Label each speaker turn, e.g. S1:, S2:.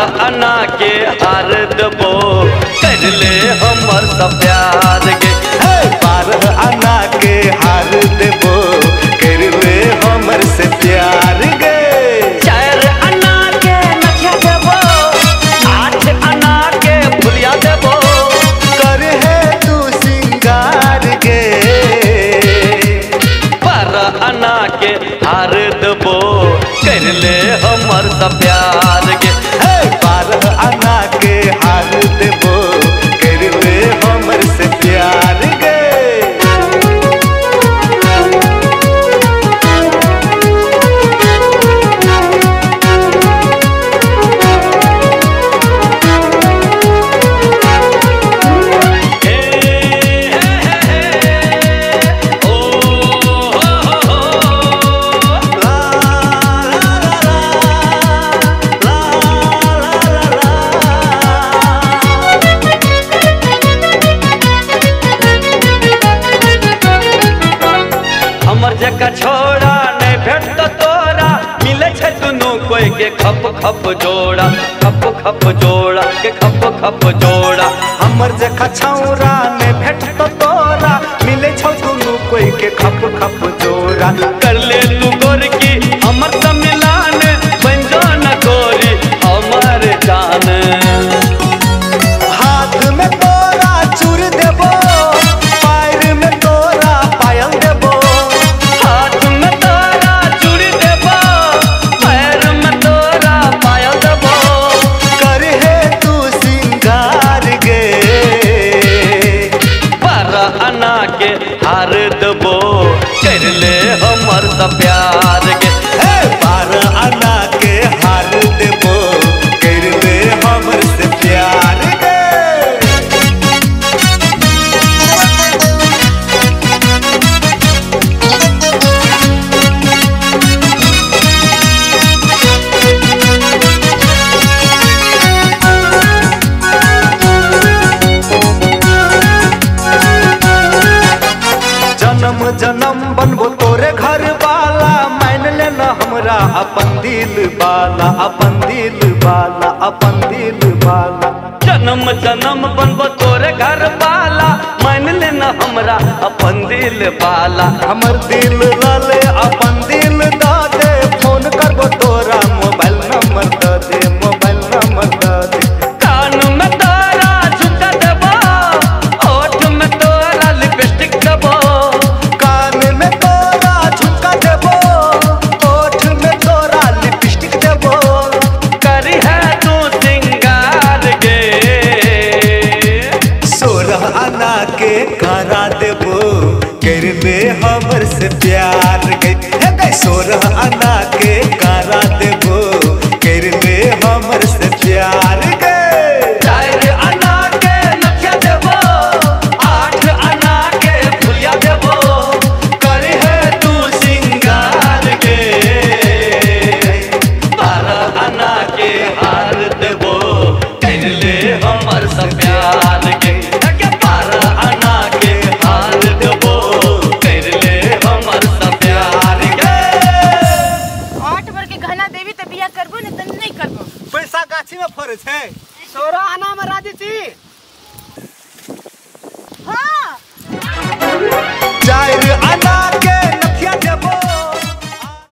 S1: 12 आना के हार देबो कर ले हमर सब प्यार गे।
S2: 12 आना के हार देबो कर ले हमर से प्यार गे।
S1: 4 आना के नथिया देबो 8 आना के फुलिया देबो
S2: कर है तू सिंगार गे।
S1: 12 आना के हार देबो कर ले हमर सब प्यार गे।
S2: 12 आना के हार देबो कर ले हमर से प्यार गे।
S1: छोड़ा नहीं भेटत तोरा मिले छे दुनू कोई के खप खप जोड़ा खप खप जोड़ा के खप खप जोड़ा।
S2: हमर जखा छौरा नहीं भेटत तोरा मिले छौ दुनू कोई के खप खप जोड़ा।
S1: कर ले तू गोरकी हमर से मिलान बन जो न गोरी हमर जान।
S2: हाथ में तोरा चूर देबो पैर में तोरा पायल देबो।
S1: हार देबो कर ले हमर सब प्यार गे।
S2: 12 आना के हार देबो कर ले हमर से प्यार गे। जन्म जन्म बनबो तोरे घर वाला मान लेना हमरा अपन दिल वाला अपन दिल वाला अपन दिल वाला।
S1: जन्म जन्म बनबो तोरे घर वाला मान लेना हमरा अपन दिल वाला।
S2: हमर दिल लाले अपन दिल दा दे फोन करबो तोरा मोबाइल नंबर दा दे मोबाइल नंबर दा दे।
S1: कान में तोरा झुमका देबो ओठ में तोरा लिपस्टिक देबो।
S2: कान में तोरा झुमका देबो ओठ में तोरा लिपस्टिक देबो
S1: करी है तू सिंगार गे।
S2: 16 आना के करा देबो कर ले हमर से प्यार गे। 16 आना के करा देबो कर ले हमर से प्यार गे।
S1: 4 आना के नथिया देबो 8 आना के फुलिया देबो कर है तू सिंगार गे। 12 आना के हार देबो कर ले हमर से प्यार गे। 12 आना के हार देबो कर ले हमर से प्यार गे।
S3: 8 भर के गहना देवी त बियाह करबो ने त नहीं करबो।
S2: पैसा गाछी में फरे छे।
S4: 16 आना में राजी छी।
S3: हां